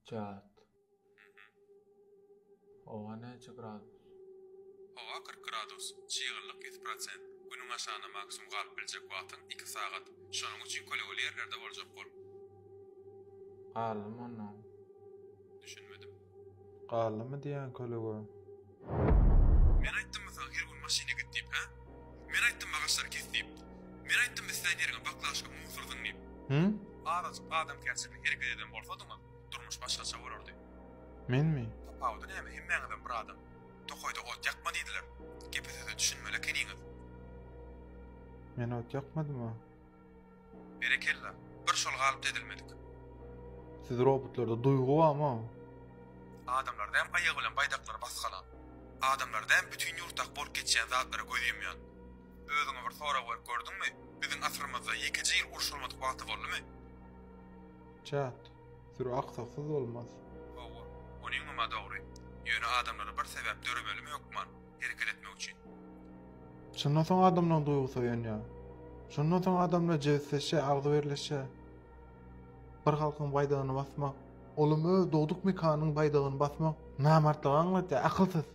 Çat. Howa näçe gradus? Howa 40 gradus, çyglylyk 100%. Günüň aşagynda maksimum galyp biljek wagtyň 2 sagat. Şonuň üçin kölegeli ýerlerde boljak bol. Galdymy onnoň? Düşünmedim. Galdymy diýýän kölege? Men aýtdymmy saňa her gün maşyna git diýip, hä? Men aýtdymmy agaçlary kes diýip? Men aýtdymmy islän ýeriňe baklaşka musor zyň diýip? Hü? Azajyk adamkärçilikli hereket eden bolsadyňyz, durmuş başgaça bolardy. Menmi? Tapawudy näme, hemmäňizem bir adam. Tokaýda ot ýakma diýdiler. Gepe-söze düşünmeli ekeniňiz. Men ot ýakmadym-a. Berekella, bir şol galypda edilmedik. Siz robotlarda duýgy barmy? Adamlar däm aýagy bilen baýdaklary basgalan. Adamlar däm bütin ýurtdaky bolup geçýän zatlara göz ýumýan. Özüňe bir sorag berip gördüňmi, biziň asyrymyzda ýekeje ýyl uruş bolmadyk wagty boldumy? Çat, sürü aksaksyz bolmaz. Hawa, onyňam-a dogry. Ýöne adamlara bir sebäp döremelimi hökman, hereket etmek üçin? Şondan soň adamlaryň duýgusy oýanýar. Şondan soň adamlar jebisleşýär, agzybirleşýär. Bir halkyň baýdagyny basmak, olam öz dogduk mekanynyň baýdagyny basmak namartlygy aňladýar, akylsyz.